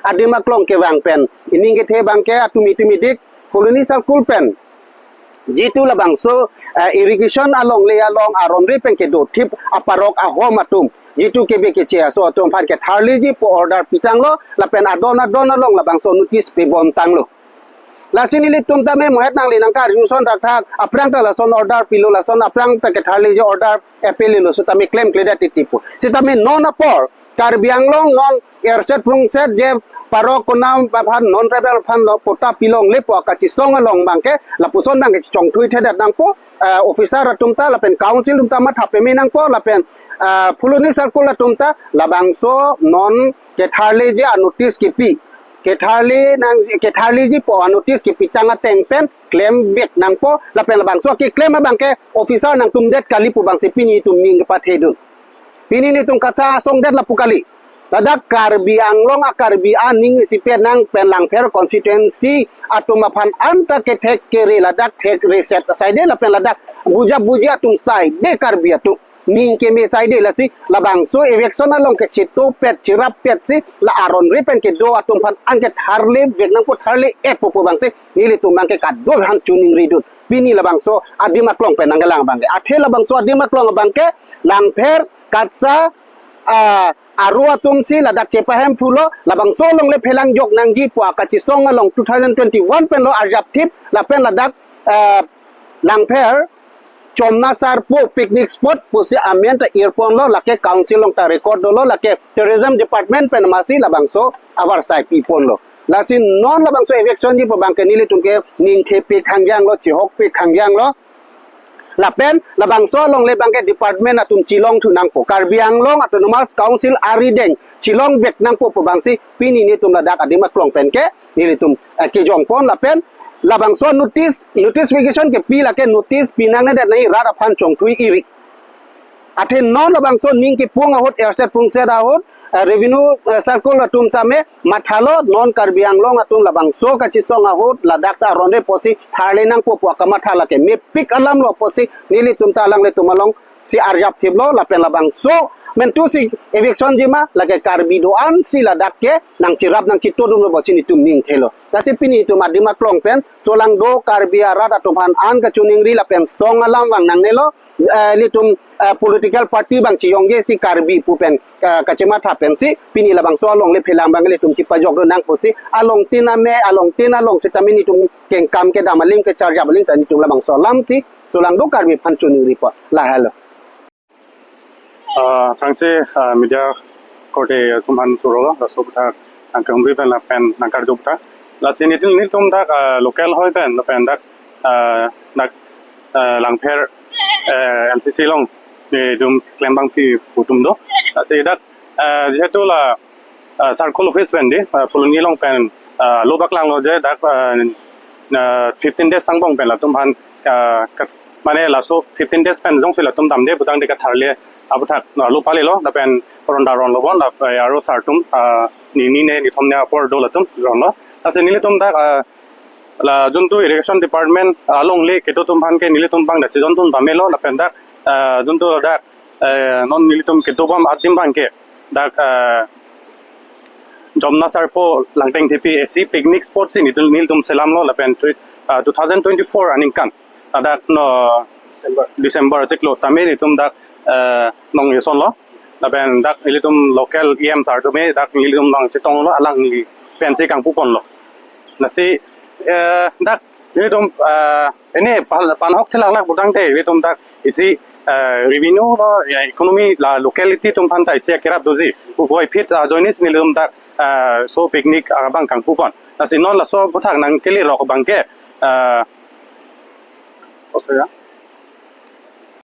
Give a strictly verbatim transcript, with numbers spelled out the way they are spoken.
Adim aklong kevang pen ining kethe abangke atum itum idik Phuloni Circle pen jitu labangso, eh, irrigation alongle along aron re pen kedothip aparok ahom atum jitu kebe keche aso atum aphan ketharleji pu order pitanglo lapen adon adon along labangso notice pibomtanglo. Lasi nelitum tame mohet nangle nangkarjuson thakthak, aphrang ta lason order pilo, lason aphrang ta ketharleji order epililo, sitame klemkledet titi pu. Sitame non apor Karbi Anglong non erset prungset je parok konam aphan non tribal aphan lo patta pilongle pu kachesong along abangke lapuson abangke chongthuithedet nangpo, eh, officer atum ta lapen council atum ta matha peme nangpo lapen, eh, Phuloni Circle atum ta labangso non ketharleji anotice kipi, ketharle nang ketharleji pu anotice kipitang ateng pen klemvek nangpo lapen labangso keklem abangke officer nangtumdet kali pu abangsi pini itum ning kepathedun. Pini nelitum kachesongdet lapu kali. Ladak Karbi Anglong a-Karbi aning isipet nang pen Langpher constituency atum aphan anta kethek kere ladak thekreset asai de lapen ladak buja buji atum sai de Karbi atum ning keme sai de lasi labangso eviction along kechetopet cherappetsi la aron re pen kedo atum aphan angke tharlevek nangpo tharle-etpo pu abangsi nelitum abangke kadokave aphan choningridun. Pini labangso adim aklong pen nangkelang abangke. Athe labangso adim aklong abangke Langpher, Katsa, ah, Aro atumsi ladak chepahemphulo, labangso alongle phelangjok nangji pu kachesong along two thousand twenty-one penlo arjapthip, lapen ladak, ah, Langpher, Chomna Sarpo picnic spot pusi amen ta irponlo, lake council along ta record dolo, lake tourism department pen masi labangso avarsai piponlo. Lasi non labangso evictionji pu abangke nelitum ke ningthepik hangjanglo, chihokpik hangjanglo. Lapen labangso alongle abangke department atum chelongthu nangpo. Karbi Anglong Autonomous Council arideng chelongvek nangpo pu abangsi pini nelitum ladak adim aklong pen ke nelitum, eh, kejongpon lapen labangso notice, notification kepi lake notice pinangnedet nangji rat aphan chongthui iri. Athe non labangso ning kipung ahut, erset prungset ahut, eh, revenue, eh, circle atum tame mathalo non Karbi Anglong atum labangso kachesong ahut ladak ta aron re pusi tharle nangpo pu kamatha lake mepik alamlo pusi nelitum ta alanglitum alongsi arjapthiplo lapen labangso mentusi evictionji ma lake Karbi do-ansi ladak ke nangcherap nangchetodunlo pusi nelitum ningthelo. Lasi pini itum adim aklong pen solangdo Karbi arat atum aphan an kachoningri lapen song alam vang nangnelo, eh, nelitum, eh, political party abang cheyongje si Karbi pu pen, eh, kachematha pensi pini labangso alongle phelang abang nelitum chepajokdun nang pusi along tin ame along tin along sitame nelitum kengkam kedam aling kecharjap aling ta nelitum labangso alamsi solangdo Karbi aphan choningripo. Lahelo. Ah, thanksi, ah, media korte atum aphan choro laso aputhak nangkehumri pen lapen nangkarju aputhak. Lasi nelitum, nelitum dak, ah, local hoi pen lapen dak, ah, dak, ah, Langpher, eh, M C C along nelitum klembangpi atum do. Lasi dak, ah, jehetu la, ah, circle office pen di, ah, Phuloni along pen, ah, lo baklanglo je dak, ah, ah, fifteen days angbong pen latum aphan, ah, kat-, mane laso fifteen days pen jongsi latum damde putangte katharle aputhak, ah, lo palelo lapen ronda ronlo bon la, eh, aro sartum, ah, nini ne nithom ne apor do latum ronlo. Lasi nelitum dak, ah, la juntu irrigation department, ah, alongle kedo atum aphan ke nelitum abang dak chejontun pamelo lapen dak, ah, juntu dak, eh, non nelitum kedobom adim abangke dak, eh, Jomna Sarpo Langteng Thepi A C picnic spot si nelitum, nelitum selamlo lapen twi-, ah, two thousand twenty-four aningkan, ah, dak no December. December chiklo tame nelitum dak, eh, nong isonlo lapen dak nelitum local E M sir atum dak nelitum nangchetonglo alangli pensi kangpuponlo. Lasi, eh, dak nelitum, eh, ini pan, panhok thelanglak putangte nelitum dak isi, eh, revenue lo ya economy la locality atum aphan ta isi akerap doji. Puvoiphit, ah, ajoine si nelitum dak, eh, so picnic, ah, abang kangpupon. Lasi non laso aputhak nangkelerok abangke, eh,